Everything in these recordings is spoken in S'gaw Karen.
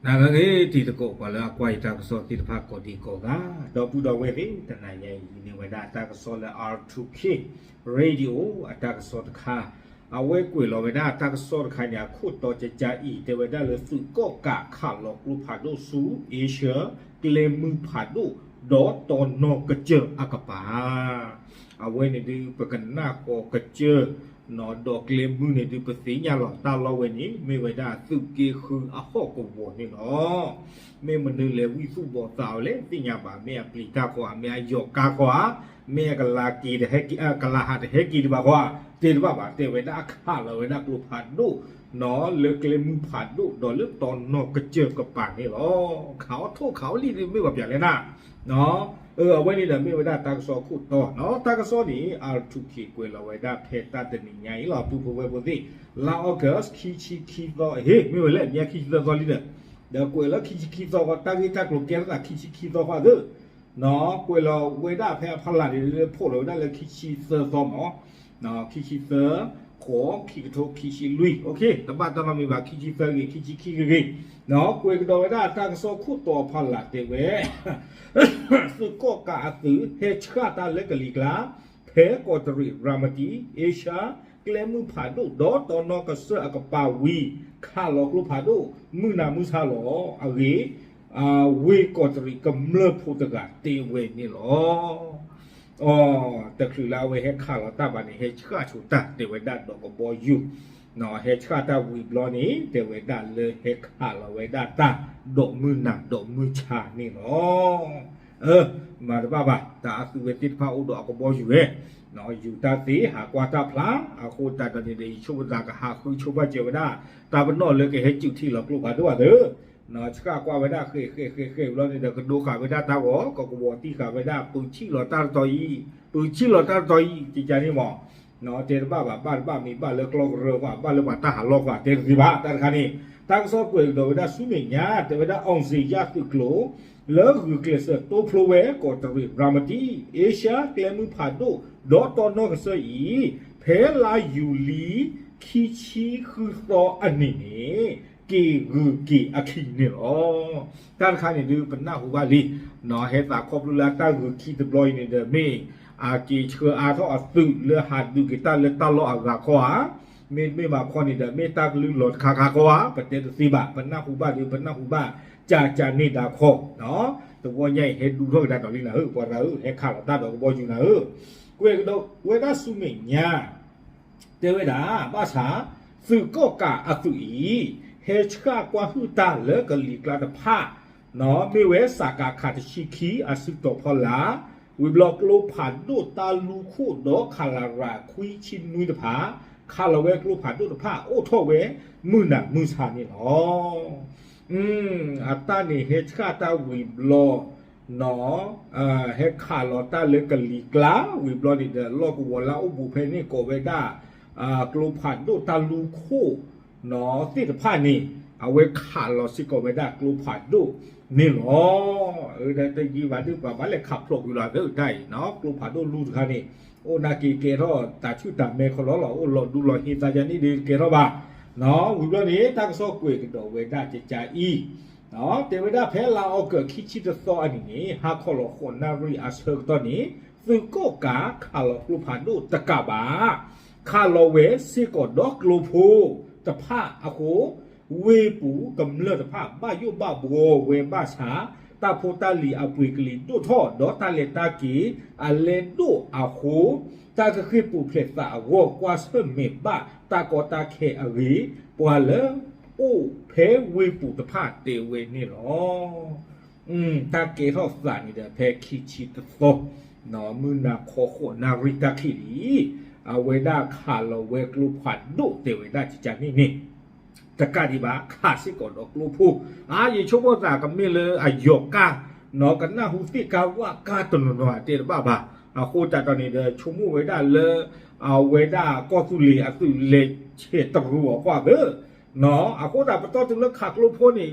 နဂ့ၤတံၤသကိး ပှၤလၢအကွၢ်ယတၢ်ကစီၣ်သ့ၣ်တဖၣ်ကိးဒံကိးဂၤ, ဒီပုၢ်ဒီဝဲၢ်သ့ၣ် တနၤညါအံၤ ယန့ၢ်ဝဲဒၣ်တၢ်ကစီၣ်လၢ R two K Radio အတၢ်ကစီၣ်တခါ, အဝဲကွဲးလီၤဝဲဒၣ်တၢ်ကစီၣ်တခါန့ၣ် အခိၣ်တီကကါအံၤ တဲဝဲဒၣ်လၢသုးကီၣ်ကးခးလီၤကျိဖးဒိၣ်ဆူ Asia ကျဲမုၢ်ဖးဒိၣ် ဒီးတီနီၢ်ကစၢၢ်အကပၤ အဝဲန့ၣ်ဒုး ပကနၣ်ဃီကစၢၢ် ဒီးကျဲမုၢ်န့ၣ်ဒုး ပသ့ၣ်ညါလီၤတၢ်လီၢ်ဝဲန့ၣ် မ့ၢ်ဝဲဒၣ်သုးက့ဃုအဟီၣ်ကဝီၤန့ၣ်လီၤ. မ့ၢ်မနုၤလဲၤဝံၣ်သူၣ်ဘီၣ်သးအီၤလဲၣ် သ့ၣ်ညါဘၣ်, မ့ၢ်အပျံၤတၢ်ဃီဧါ, မ့ၢ်အယီၤကါဃီဧါ, မ့ၢ်အကလၤက့ၤတဟဲက့ၤ, ကလၤဟးတဟဲက့ၤဒံးဘၣ်ဃီဧါ, တဲတဘၣ်ဘၣ်, တဲဝဲဒၣ်ခးလီၤဝဲဒၣ်ကျိဖးဒိၣ် လၢကျဲမုၢ်ဖးဒိၣ် ဒီးလၢတီနီၢ်ကစၢၢ်ကပၤန့ၣ်လီၤ. ခးအီၣ်ထိၣ်ခးအီၣ်လံၣ်ဒုးမ့ၢ်ဘၣ်ပၠးလဲၣ်နၤ အဝဲန့ၣ်ဒီးမ့ၢ်ဝဲဒၣ်တၢ်ကစီၣ်အခိၣ်တီ, တၢ်ကစီၣ်န့ၣ် R two K ကွဲးလီၤဝဲဒၣ်ဖဲတၢ်တနံၤညါအံၤလီၤ ပုၢ်ဖိဝဲၢ်ဖိသ့ၣ်, လါအီကူး ခံဆံခံသီ, ဟ့ၣ် မ့ၢ်ဝဲလဲၣ် မ့ၢ်ခံဆံသၢသီလံဒီး, ဒီးကွဲးလၢခံဆံခံသီဃီ တၢ်ဂ့ၢ်တၢ်ကျိၤကဲထီၣ်သးခံဆံခံသီဃီသ့ၣ် ကွဲးလီၤဝဲဒၣ်ဖဲအဖီလာ်န့ၣ် ဖီၣ်လီၤဝဲဒၣ်လၢခံဆံသၢသီမး, ခံဆံသၢ, ဃိး, ခံကထိခံဆံလွံၢ်, တဘၣ်တၢ်နီတမံၤဘၣ်, ခံဆံသၢဂ့ၤ ခံဆံခံဂ့ၤဂ့ၤ, ကွဲးကဒီးဝဲဒၣ်တၢ်ကစီၣ်ခိၣ်တီအဖီလာ်တဲဝဲ သုးကီၣ်ကးအသုး ဟဲဆှၣ်တၢ်လၢကလံၤကျါ ဖဲကီးတရံးရၤမတံ Asia ကျဲမုၢ်ဖးဒိၣ် ဒီးတီနီၢ်ကစၢၢ်အကပၤဝံၤ ခးလီၤကျိဖးဒိၣ် မုၢ်နၤမုၢ်ဆါလီၤအဂ့ၢ် ဝ့ၢ်ကီးတရံးကမျၢၢ်ဖိတဂၤတဲဝဲန့ၣ်လီၤ. အီ, တချုးလၢအဝဲဟဲခးလီၤတၢ်ဘၣ်န့ၣ် ဟဲဆှၣ်ဆိတၢ်တဲဝဲဒၣ်ဒီးကဘီယူၤ, ဟဲဆှၣ်တၢ်ဝံၤဘျီန့ၣ် တဲဝဲဒၣ်လၢဟဲခးလီၤဝဲဒၣ်တၢ် ဒီးမုၢ်နၤဒီးမုၢ်ဆါန့ၣ်လီၤ. မၤတဘၣ်ဘၣ်, တၢ်အသုဝဲသ့ၣ်တဖၣ်အိၣ်ဒီးအကဘီယူၤဝဲ, ယူၤတၢ်သ့ ဟးကွၢ်တၢ်ဖျါ, အဃိသတးဒီးန့ၣ်ဒီး ယဆိကမိၣ်သးကဟးဃုဆိဘၣ်စၢၤဝဲဒၣ် တၢ်ပနီၣ်လၢကဟဲစုးထံလီၤကျိဖးဒိၣ်အသး ဆှၣ်ကွၢ်ဝဲဒၣ်ဃဲးဃဲးဃဲးဃဲးဘျီန့ၣ်ဒီး ကဒိဃာ်ဝဲဒၣ်တၢ်ဂီၤ ကကဝီၤတံၢ်ဃာ်ဝဲဒၣ် ပုးဆံၣ်လီၤတၢ်တတီၤအံၤ, ပုးဆံၣ်လီၤတၢ်တတီၤအံၤ ကကန့ၣ်မး, တဲတဘၣ်ဘၣ် ဘၣ်တဘၣ်မ့ၢ်ဘၣ်လၢကျီၢ်ကရၢဃီ ဘၣ်လၢပှၤတၢ်ဟးလီၢ်ဃီ တဲတသ့ဘၣ် တၢ်တခါန့ၣ်, တၢ်ကစီၣ်ကွဲးကဒီးဝဲဒၣ်ဆူမဲာ်ညါ တဲဝဲဒၣ် အောင်ဇေယျသုးကျိၤ လၢဂုာ်ကျဲးစၢးတိဖျိဝဲ ကီးတရံးရၤမတံ Asia ကျဲမုၢ်ဖးဒိၣ် ဒီးတီနီၢ်ကစၢၢ်အံၤ ဖဲလါယူၤလံ ခံဆံဃုသီအနံၤန့ၣ် က့ၤဂုာ်က့ၤအခံန့ၣ်လီၤ. တၢ်တခါန့ၣ်ဒုး ပနၢ်ဟူဘၣ်လံ, ဟဲသးခီဖျိလၢတၢ်ဂုာ်ခံတဘျီအံၤန့ၣ်ဒီး မ့ၢ်အက့ၤဆှၢအါထီၣ်အသုးလၢဟးဒုးက့ၤတၢ်လၢတၢ်လီၢ်အဂၤခီဧါ, မ့တမ့ၢ်ဘၣ်ခီန့ၣ်ဒီး မ့ၢ်တၢ်ကလုၢ်လီၤတခါခါခီဧါ, ပတဲတသ့ဘၣ်, ပနၢ်ဟူဘၣ်ဒီး ပနၢ်ဟူဘၣ်ကကန့ၣ်ဒၣ်ခီ, တဝီညါအံၤ ဟဲဒူထီၣ်ကဒါဒီးလံနၤဧၢ ပှၤတဂၤဧၢ ဟဲခးလီၤတၢ်ဒီးကဘီယူၤနၤဧၢ, ကွဲးကဒီးဝဲဒၣ်ဆူမဲာ်ညါ တဲဝဲဒၣ် ဘၣ်ဆၣ် သုးကီၣ်ကးအသုးအံၤ ဟဲဆှၣ်ကွၢ်ဟုၣ်တၢ်လၢကလံၤကျါတဖၣ်, မ့ၢ်ဝဲစကခတဆံခံအစုတီၤဖီလာ်, ဝံၤဘျီကျိဖးဒိၣ်တၢ်လူၢ်ခိၣ်ဒီးခလရခွံဆံနွံတဖၣ်, ခးလီၤဝဲကျိဖးဒိၣ်တဖၣ် အိၣ်ထီၣ်ဝဲမုၢ်နၤမုၢ်ဆါန့ၣ်လီၤ. အတၢ်န့ၣ်ဟဲဆှၣ်တၢ်ဝံၤဘျီ ဟဲခးလီၤတၢ်လၢကလံၤကျါ ဝံၤဘျီန့ၣ်ဒီး လီၢ်ကဝီၤလၢအအိၣ်ဘူးဖဲန့ၣ်ကိးဝဲဒၣ် ကျိဖးဒိၣ်တၢ်လူၢ်ခိၣ် သ့ၣ်တဖၣ်န့ၣ် အဝဲခးလီၤစ့ၢ်ကီးဝဲဒၣ်ကျိဖးဒိၣ်န့ၣ်လီၤ. တယံာ်ဘၣ်ဒုး ပှၤဘၣ်လဲၤခးဖျိးကွံာ်လီၤသ့တၢ်အံၤ ကျိဖးဒိၣ်လူၢ်တခါန့ၣ် အိၣ်နာ်က့ၤကဲထီၣ်တၢ်ဆူၣ်တၢ်မဲာ်ခီလီၤလီၤ အိၣ်လီၤဒူလီၤဟ့သးယါန့ၣ်ဒုးကဲထီၣ်ဘၣ်. ဝံၤဘျီန့ၣ် တၢ်ကစီၣ်ကွဲးကဒီးဝဲဒၣ်ကကါအံၤ တဲဝဲဒၣ်ဖဲလါအီကူးခံဆံတသီအနံၤန့ၣ် ဟါခီလီၤဃိးနၣ်ရံၣ်အဆၢကတီၢ်န့ၣ် သုးကီၣ်ကးခးလီၤကျိဖးဒိၣ်တကးဘၣ် ခးလီၤဝဲစ့ၢ်ကီးဒီးကျိဖိတဖၣ်အဃိ ဝ့ၢ်ပူၤကမျၢၢ်တဖၣ်ဘၣ်ယိၣ်ဘၣ်ဘှီဝဲဘၣ်ဆၣ် တၢ်ဖိတၢ်လံၤအပှ့ၤကလံၤဒိၣ်ထီၣ် ဒီးတၢ်လဲၤတၢ်က့ၤအလဲဒိၣ်အဃိ တၢ်ကဃ့ၢ်ပူၤဖျဲးသးအဂီၢ် ကွၢ်ဆၢၣ်မဲာ်ဘၣ်တၢ်ကီတၢ်ခဲအဂ့ၢ် ပှၤလၢအိၣ်ဖဲဝ့ၢ်ပူၤတဖၣ်တဲဝဲန့ၣ်လီၤ. တၢ်ကဲထီၣ်သးန့ၣ်ဒီး ဖဲခံဆံတသီ မုၢ်နၤခီဃိးနၣ်ရံၣ်တၢ်ခံးလံ အဝဲဒၣ်ခးလီၤဝဲကျိဖးဒိၣ်တဲဝဲဒၣ်ကကါန့ၣ်န့ၣ် တကးဒံးဘၣ် ခးစ့ၢ်ကီးဒီးကျိဖိ အါ ယဆိကမိၣ်သးကမ့ၢ်လၢအယီၤကါ နီၢ်ကနၢ်ဟူသ့ၣ်ကါဝၣ်ကါတနီၤနီၤ အတဲတဘၣ်ဘၣ်. အဃိသတးဒီးန့ၣ်ဒီး ဆိကမိၣ်ဝဲဒၣ်လၢ အဝဲဒၣ်ကီၢ်သူလ့ၤအသုးလဲၤဆဲးတရူးအီၤကွၢ်သ့ အဃိသတးပတီၢ်တုၤလၢခးကျိဖိန့ၣ်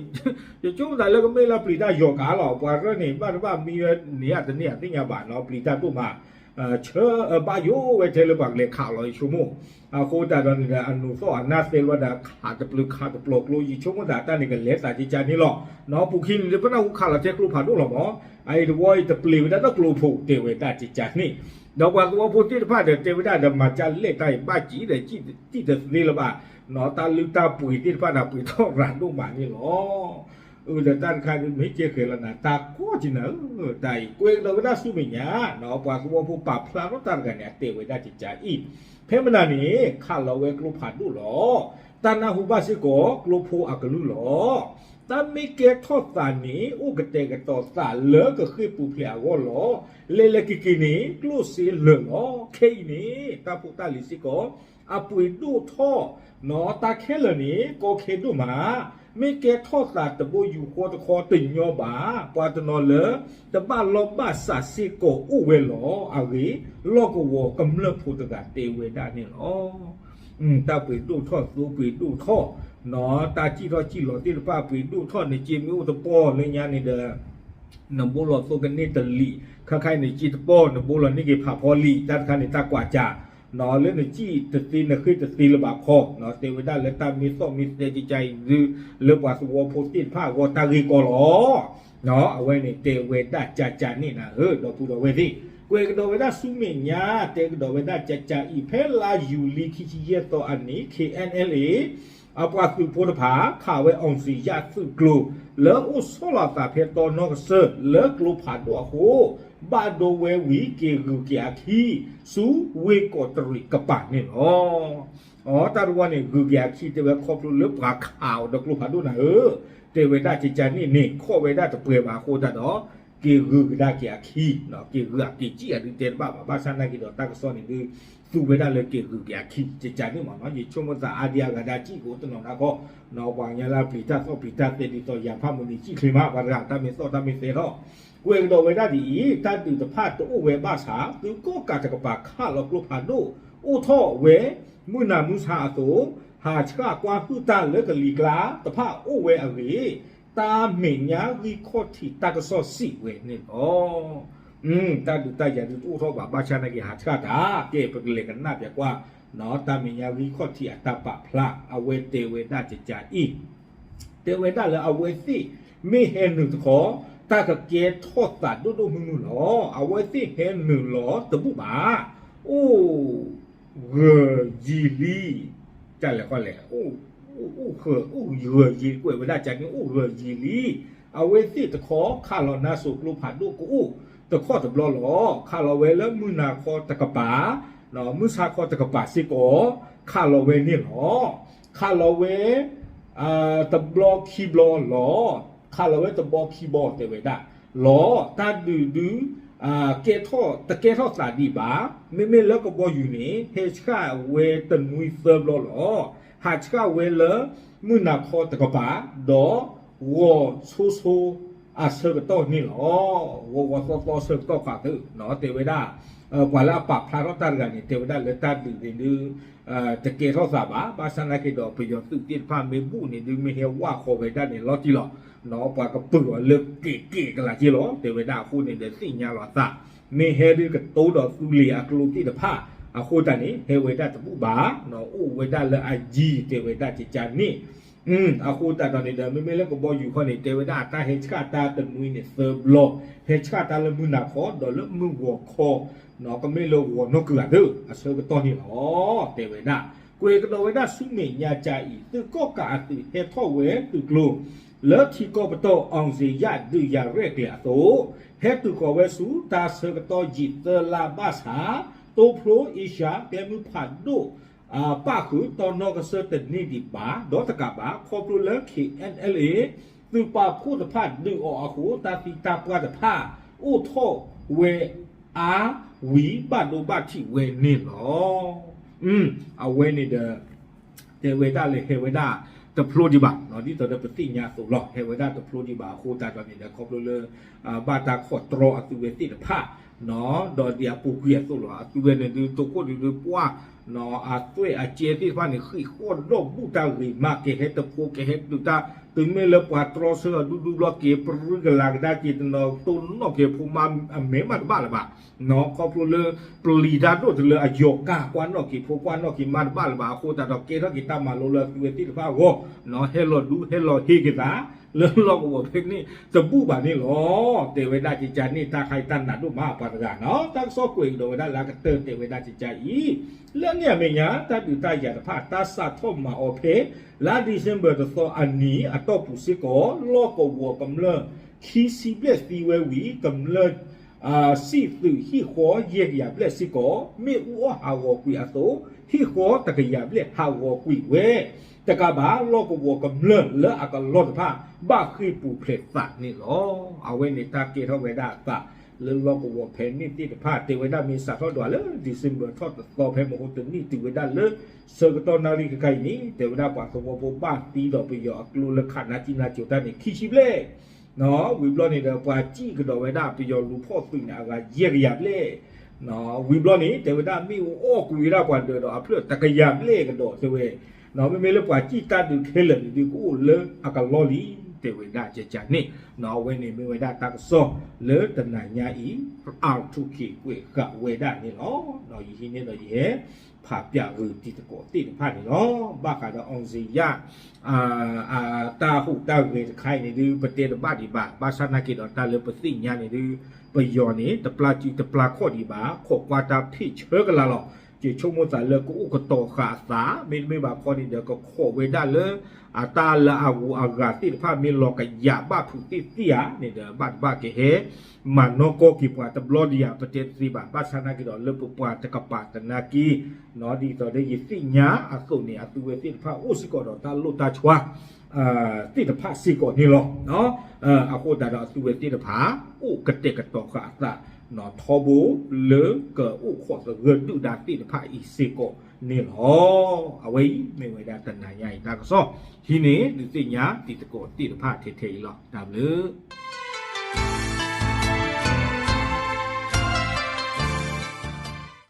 ယဆိကမိၣ်သးလၢကမ့ၢ်လၢပျံၤတၢ်ယီၤကါလီၤ. ပှၤရၢန့ၣ် ဘၣ်တဘၣ်မံဝဲန့ၣ်အတန့ၢ်အသ့ၣ်ညါဘၣ်နီၤ ပျံၤတၢ်ဒိၣ်မး. ဆၢအဘၣ်ယိၣ်ဝဲထဲလၢပှၤကလဲၤခးလီၤ ယဆိကမိၣ်. အဃိသတးဒီးန့ၣ်ဒီး အနိးသီၣ်အနၢ်သဲလီၤဒီး ခးတပျုာ်ခးတပျီၤကျိ ယဆိကမိၣ်သးတၢ်န့ၣ် ကလဲၤသးကကါန့ၣ်လီၤ. နီၢ်ပူၤခံန့ၣ် လၢပနၢ်ဟူခးလီၤထဲကျိဖးဒိၣ်လီၤမး, အအံၤတဝီအံၤတပျ့ၤဝဲဒၣ်ဒီးကျိဖိး တဲဝဲဒၣ်ကကါန့ၣ်, ဒီးပှၤသဝီဖိသ့ၣ်တဖၣ်ဒီး တဲဝဲဒၣ်ဒီး မၤကၢ်လဲၣ်တၢ်အံၤဘၣ်ကံဒီး စံၣ်တသ့လၢၤဘၣ်, နီၢ်တၢ်လုၢ်တၢ်ပှ့ၤသ့ၣ်တဖၣ်ဒီး ပှ့ၤထီၣ်ရၤဒိၣ်မးန့ၣ်လီၤ. အၢ ဒီးတၢ်တခါဒုး မ့ၢ်ကဲဃဲၤလီၤနၤ တၢ်ကီကနၤဧၢ, တၢ်အံၤ ကွဲးကဒီးဝဲဒၣ်ဆူမဲာ်ညါ, ပှၤသဝီဖိပာ်ဖျါထီၣ်တၢ်တဂၤန့ၣ် အတဲဝဲဒၣ်ကကါအံၤ, ဖဲမနၤန့ၣ် ခးလီၤဝဲကျိဖးဒိၣ်လီၤ. တၢ်နၢ်ဟူဘၣ်စ့ၢ်ကီး ကျိဖိအကလုၢ်လီၤ. တၢ်မ့ၢ်ကဲထီၣ်သးန့ၣ် အိၣ်ကတဲာ်ကတီၤသးလၢကဃ့ၢ်ပူၤဖျဲးအဂီၢ်လီၤ. လဲၤလဲၤက့ၤက့ၤန့ၣ် ကျိၣ်စ့လၢာ်လီၤ. ခဲအံၤန့ၣ် တၢ်ဖိတၢ်လံၤစ့ၢ်ကီး အပှ့ၤဒိၣ်ထီၣ်, နီၢ်တၢ်ခဲလၢာ်န့ၣ် ကီခဲဒိၣ်မး, မ့ၢ်ကဲထီၣ်သးတဘိယူၢ်ဃီတခီတညီဘၣ်, ပှၤတနီၤလၢ တဘၣ်လီၢ်ဘၣ်စးစ့ၢ်ကီးအိၣ်ဝဲလီၤ. အဂ့ၢ် လီၢ်ကဝီၤကမျၢၢ်ဖိတဂၤတဲဝဲဒၣ်န့ၣ်လီၤ. တၢ်ပှ့ၤဒိၣ်ထီၣ် သိပှ့ၤဒိၣ်ထီၣ်, နီၢ်တၢ်စံၣ်ထီၣ်စံၣ်လီၤသ့ၣ်တဖၣ်ပှ့ၤဒိၣ်ထီၣ်, နစ့မ့ၢ်အိၣ်တပီၢ်လၢညါန့ၣ်ဒီး နဘိလီၤသိကန့ၢ်တလံာ်, ခါခါအံၤနစ့တပီၢ် နဘိလီၤန့ၢ်က့ၤဖးဖီလံာ်, တၢ်တခါန့ၣ် တၢ်ကွၢ်စၢ်, နီၢ်လၢနစံၣ်တသ့နဃ့ၢ်တသ့လၢၤဘၣ်ခီ, နီၢ်တဲဝဲဒၣ်လၢတၢ်မ့ၢ်သီၣ်မ့ၢ်သဲကကါအံၤဒုး လၢပှၤသဝီဖိသ့ၣ်တဖၣ်အဂီၢ်တၢ်ဂ့ၢ်ကီလီၤ. နီၢ်အဝဲန့ၣ်တဲဝဲဒၣ်ကကါန့ၣ်နၤဧၢ, ဒီပုၢ်ဒီဝဲၢ်သ့ၣ်, ကွဲးကဒီးဝဲဒၣ်ဆူမဲာ်ညါ, တဲကဒီးဝဲဒၣ်ကကါအံၤ ဖဲလါယူၤလံခံဆံယဲၢ်သီအနံၤ KNLA အပှၤသုးဖိတဖၣ် ခးဝဲ အောင်ဇေယျ သုးကျိၤ လၢအိၣ်ဆီလီၤအသးဖဲတီနီၢ်ကစၢၢ် လၢကျိဖးဒိၣ်အဃိ, ဘၣ်ဒိဝဲဝံၤက့ၤဂုၤက့ၤအခံ ဆူဝ့ၢ်ကီးတရံးကပၤန့ၣ်လီၤ. အ တၢ်တဝီန့ၣ် ဂုၤက့ၤအခံ တဲဝဲခီဖျိလၢပှၤခးအီၤဒီးကျိဖးဒိၣ်နၤဧၢ, တဲဝဲဒၣ်ကကါန့ၣ်န့ၣ် ခီၣ်ဝဲဒၣ်တပှဲၤဘၣ်အဃိသတးဒီး က့ၤဂုၤကဒါက့ၤအခံ, က့ၤဂုၤအက့ၤစံၣ်အဒုးတဲတဘၣ်ဘၣ်, ဘၣ်ဆၣ်နာ်က့ၤဒီးတၢ်ကစီၣ်န့ၣ်ဒုး သူဝဲဒၣ်လၢက့ၤဂုၤက့ၤအခံ ကကါန့ၣ်မးနီၢ်, ယဆိကမိၣ်သးအါဒံအါဂၤဒၣ်စံၣ်ကအိၣ်တနီၤနၤခီ, နီၢ်ပှၤကညီလၢပျံၤတၢ်သီၣ်ပျံၤတၢ်သဲဒ်သိး ယၤဖးမုၢ်နံၤစံၣ်ချ့မး ပှၤတဂၤတၢ်မ့ၢ်သီၣ်တၢ်မ့ၢ်သဲထီၣ်, ကွဲးကဒီးဝဲဒၣ်ဒ်အံၤ, တၢ်ဒုးတဖၣ်တအိၣ်ဝဲဘၣ်ဆၣ် သုးကီၣ်ကးတကပၤခးလီၤကျိဖးဒိၣ် အိၣ်ထီၣ်ဝဲ မုၢ်နၤမုၢ်ဆါအသိး, ဟးဆှၣ်ကွၢ်ဟုၣ်တၢ်လၢကလံၤကျါတဖၣ်အိၣ်ဝဲအဂ့ၢ်, တၢ်မဲာ်ညါဂံၢ်ခီၣ်ထံးတၢ်ကစီၣ်စံးဝဲန့ၣ်လီၤ. တၢ်ဒုးတၢ်ယၤဒုးတအိၣ်ထီၣ်ဘၣ် ဘၣ်ဆၣ်နာ်က့ၤဟးဆှၣ်တၢ်, ကဲပကလဲၤကနၣ်ပၠးကွၢ်, တၢ်မဲာ်ညါဂံၢ်ခီၣ်ထံးအတၢ်ပာ်ဖျါ အဝဲတဲဝဲဒၣ်ကကါအံၤ, တဲဝဲဒၣ်လၢအဝဲသ့ၣ်မ့ၢ်ဟဲနုာ်တခီ, တၢ်ကကဲထီၣ်သးဒိၣ်ဒိၣ်မုၢ်မုၢ်လီၤ. အဝဲသ့ၣ်ဟဲနုာ်လီၤတဘူၣ်ဘၣ်, အိၣ် ဂၢၤယံၤလံ, တၢ်လဲၤခီလဲၣ်, အိၣ်ဂၢၤယံၤ ကွဲးဝဲဒၣ်ကန့ၣ် အိၣ်ဂၢၤယံၤလံ. အဝဲသ့ၣ်တခီ ခးလီၤနါစိၤကျိဖးဒိၣ်ကအိၣ်တခီတဘျီလီၤ. ခးလီၤဝဲလၢမုၢ်နၤခီတကပၤ, မုၢ်ဆါခီတကပၤစ့ၢ်ကီး, ခးလီၤဝဲန့ၣ်လီၤ. ခးလီၤဝဲ တဘျီခံဘျီလီၤ. ခးလီၤဝဲတဘျီခံဘျီတဲဝဲဒၣ်လီၤ. တၢ်ဒုးဒုး ကဲထီၣ် တကဲထီၣ်သးဒံးဘၣ်. မ့မ့ၢ်လၢကဘီယူၤန့ၣ် ဟဲဆှၣ်ဝဲတနွံသၢဘျီလီၤ. ဟးဆှၣ်ဝဲလၢမုၢ်နၤခီတကပၤ, ဒီးဂီၤဆိဆိအဆၢကတီၢ်န့ၣ်လီၤ. ဂီၤဂီၤသီသီဆၢကတီၢ်ခးသၢ, တဲဝဲဒၣ် ပှၤလၢအပာ်ဖျါထီၣ်တၢ်တဂၤန့ၣ် တဲဝဲဒၣ်လၢတၢ်ဒုးန့ၣ်ဒုး တကဲထီၣ်သးဘၣ်. ဘၣ်ဆၣ်နာ်က့ၤဒီး ပယီၤသုးသ့ၣ်တဖၣ်မ့ၢ်ဘူၣ်န့ၣ်ဒုး မ့ၢ်ဟဲဝၣ်ဃီၤဝဲဒၣ်န့ၣ် လီၤတံၢ်လီၤ. ပှၤကပၢၤအီၤလၢက့ၤက့ၤကလးက့ၤလီၤ. တဲဝဲဒၣ်အဃိန့ၣ်ဒီး သ့ၣ်ညါလီၤအသး, မ့ၢ်ဟဲဒုးကတိၤဒီးသူလ့ၤအကျိသ့ၣ်တဖၣ်အဃိတၢ်န့ၣ် ဟဲဝဲဒၣ်တဘူၣ်ဘၣ်, အိၣ်ဝဲဒၣ်လၢအယံၤ တဲဝဲဒၣ်ကကါန့ၣ် အဃိသတးဒီးန့ၣ်ဒီး မ့မ့ၢ်လၢကဘီယူၤခီန့ၣ် တဲဝဲဒၣ်အတၢ်ဟဲဆှၣ်တၢ်တနွံန့ၣ်သၢဘျီ, ဟဲဆှၣ်တၢ်လၢမုၢ်နၤခီ ဒီးလၢမုၢ်ဂီၤခီ, ကမ့ၢ်လၢဂီၤနီၢ်ကုၤဂၤသၢ အဆၢကတီၢ်န့ၣ်လီၤ. တဲဝဲဒၣ် ကွဲးကဒီးဝဲဒၣ်ဆူမဲာ်ညါကါအံၤ သုးကီၣ်ကးအသုးဟဲထီၣ်ဝဲသုးကျိၤ လၢထံကီၢ်ပတီၢ် အောင်ဇေယျ ဒုးယၤရဲၣ်ကျဲၤအသိး, ဟဲတုၤဃီၤဝဲဆူတၢ်ဆၢကတီၢ်ယံာ်သၢလါဘၣ်ဆၣ်, တိဖျိအ့ရှါ ကျဲမုၢ်ဖးဒိၣ် ပၣ်ဃုာ်တီနီၢ်ကစၢၢ်တန့ၢ်ဒံးဘၣ် ဒီးတကးဘၣ် ခီဖျိလၢ KNLA သုးပာ်ဖှိၣ်တဖၣ်ဒုးအီၤအဃိ တၢ်သံတၢ်ပှၢ်တဖၣ် အိၣ်ထီၣ်ဝဲအါဝံၤဘၣ်ဒိဘၣ်ထံးဝဲန့ၣ်လီၤ. အဝဲန့ၣ်ဒီး တဲဝဲဒၣ်လၢဟဲဝဲဒၣ်တဖျိဒံးဘၣ်, ဒ်သိးဒီးပသ့ၣ်ညါအသိးလီၤ. ဟဲဝဲဒၣ်တဖျိဒံးဘၣ်အဃိသတးဒီးန့ၣ်ဒီး ခီဖျိလၢ ဘၣ်တၢ်ခိးတြီအသုးဝဲသ့ၣ်တဖၣ် ဒီးဒ်အပူၤကွံာ်အသိးလီၤ. အသုဝဲန့ၣ်ဒုး သုးခိၣ်ဒုးဒုးပှၢ် အသွဲၣ်အကဲသ့ၣ်တဖၣ်န့ၣ် ဃ့ၢ်ဃီၣ်ဒီးဘူၣ်တၢ်ဂ့ၤမး ကဟဲတဖိး ကဟဲဒုးတၢ်, တုၤမ့ၢ်လၢပှၤတြီဆၢအီၤဒူဒူဘျီက့ၤ ပရူၢ်ကလာ်ကဒါက့ၤတနီၤ တိၢ်နီၣ်က့ၤဖိမါအမဲာ်မးတဘၣ်လၢၤဘၣ်. ခီဖျိလၢ ပျံၤတၢ်ဒိၣ်တုၤလၢအယီၤကၢ် ကွၢ်နီၣ်က့ၤဖိ ကွၢ်နီၣ်က့ၤမါတဘၣ်လၢၤဘၣ်အဃိသတးဒီး ကဲထီၣ်က့ၤတၢ်မၤလိလၢအသုဝဲသ့ၣ်တဖၣ်အဂီၢ်, ဟဲလီၤဒုး ဟဲလီၤဟ့က့ၤသး လၢလီၢ်ကဝီၤဖဲန့ၣ်တဘူၣ်ဘၣ်န့ၣ်လီၤ. တဲဝဲဒၣ်ကကန့ၣ် တၢ်ခါအံၤတၢ်နးဒိၣ်မးပှၤတဂၤနီၤ. တၢ်ကစီၣ်ကွဲးကဒီးဝဲဒၣ်လၢအကတၢၢ် တဲဝဲဒၣ်ကကအံၤ, လၢန့ၣ်အမဲာ်ညါ တၢ်ဒုးတၢ်ယၤတဖၣ် တၢ်စးထီၣ်မၤအီၤဖဲ လါ December တသီအနံၤအတီၢ်ပူၤစ့ၢ်ကီး လီၢ်ကဝီၤကမျၢၢ်ခံဆံဘျဲၣ်သံဝဲဝံၤ ကမျၢၢ် စံၣ်သုးဟံၣ်ဃီယဲၢ်ကယၤဘျဲၣ်စ့ၢ်ကီး မ့ၣ်အူအီၣ်ဟးဂီၤကွံာ်အသိး ဟံၣ်ဃီတကယၤဘျဲၣ်ဟးဂီၤကွံာ်ဝဲ, တကးဘၣ် လီၢ်ကဝီၤကမျၢၢ်လၢအကလီၢ်တဖၣ် ဘၣ်ဃ့ၢ်ပူၤဖျဲးသးန့ၣ်လီၤ. အဝဲန့ၣ်တၢ်ကဲထီၣ်ဝဲဒၣ်အသး လၢလီၢ်ကဝီၤဖဲန့ၣ်သ့ၣ်တဖၣ် တဲဝဲဒၣ်မ့ၢ်စးထီၣ်ဒွးလၢ December ထီၣ်တသီ ဖဲမဟိတနံၣ်တုၤဝဲဒၣ်လၢ ဆၢကတီၢ်နၣ်ရံၣ်ခဲခါအံၤန့ၣ် တဲဝဲဒၣ်ပှၤသဝီဖိဘၣ်သံဒီးပယီၤအကျိလၢခးနါကံနါစိၤတၢ်န့ၣ် ခံဆံဘျဲၣ် ဝံၤဘျီန့ၣ်ဒီး ပှၤစံၣ်ကဒီးဝဲဒၣ်ပယီၤလူၤဖီၣ်သုးန့ၣ် အဂၤယဲၢ်ကယၤဘျဲၣ်, ဝံၤဘျီန့ၣ် တဲဝဲဒၣ်မ့ၣ်အူအီၣ်ကွံာ်ဝဲဒၣ်ပှၤဒၢးဒီးအဖျၢၣ်တကယၤဘျဲၣ်ကဒီးတဲဝဲ, မ့မ့ၢ်လၢပှၤစံၣ်တၢ်ဒုးခဲလၢာ်န့ၣ်ဒုး ကအိၣ်လၢအကလီၢ်လံ တဲဝဲဒၣ်ကကန့ၣ်, အဝဲန့ၣ်မ့ၢ်ဝဲဒၣ်တၢ်ကစီၣ်လၢတနၤညါအံၤ R two K ကွဲးဃာ်ဝဲဒၣ်န့ၣ်လီၤ. ယဟံးန့ၢ်ဒီးယဟဲ ဖးပၠးဂုာ်တံၤသကိးသ့ၣ်တဖၣ်န့ၣ်လီၤ. ဘၣ်ဃးဒီး အောင်ဇေယျ တၢ်ဟူးတၢ်ဂဲၤတခါအံၤန့ၣ်ဒုး ပတဲတဘၣ်ဒံးဘၣ်, ဘၣ်ဆၣ်နာ်က့ဒီးတၢ်လၢပသ့ၣ်ညါန့ၣ်ဒုး ပယီၤန့ၣ် တပျၢ်စုတပျၢ်ခီၣ်ဒံးဘၣ်, ခိးကွၢ်တၢ်ဖ့ၣ်ဆၢကလာ်လီၤ. ကဆိကမိၣ်သးလၢကအိၣ်ကတီၤဃာ်အသး မ့တမ့ၢ်ဘၣ်ခီန့ၣ်ဒီး ကခိးဝဲဒၣ်လၢ အတၢ်လၢအဂုၤအဂၤသ့ၣ်တဖၣ် မ့ၢ်လီၤကယာ်ဘၣ်ဖုးသ့ၣ်သ့ၣ်ဧါန့ၣ်ဒီး ဘၣ်တဘၣ်ကဟဲ မၤနီၢ်ကီၢ်က့ၤပှၤတဘျီဒံးဧါ ပတဲတသ့ဘၣ်. ဘၣ်ဆၣ်နာ်က့ဒီး လၢပပှၤတကပၤသနာ်က့ ဒ်သိးလၢယသ့ၣ်ညါအသိးန့ၣ် အသုဝဲသ့ၣ်တဖၣ်အိၣ်စ့ၢ်ကီးဒီးတၢ်လိၣ်တၢ်ဆှါ သ့ၣ်တဖၣ်စ့ၢ်ကီးန့ၣ်လီၤ. အဃိသတးဒီးအသုဝဲသ့ၣ်တဖၣ် အိၣ်ကတဲာ်ကတီၤဃာ်အသး ထီဘိလၢကအိၣ်ခိးသဂၢၢ်ဒုၣ်ဒါသ့ၣ်တဖၣ်အံၤစ့ၢ်ကီးန့ၣ်လီၤ. အဝဲအံၤမ့ၢ်ဝဲဒၣ်တနၤညါအံၤတၢ်ကစီၣ် ဟံးန့ၢ်ဒုးသ့ၣ်ညါတံၤသကိးသ့ၣ်တဖၣ်ထဲထဲအံၤလီၤ. တၢ်ဘျုး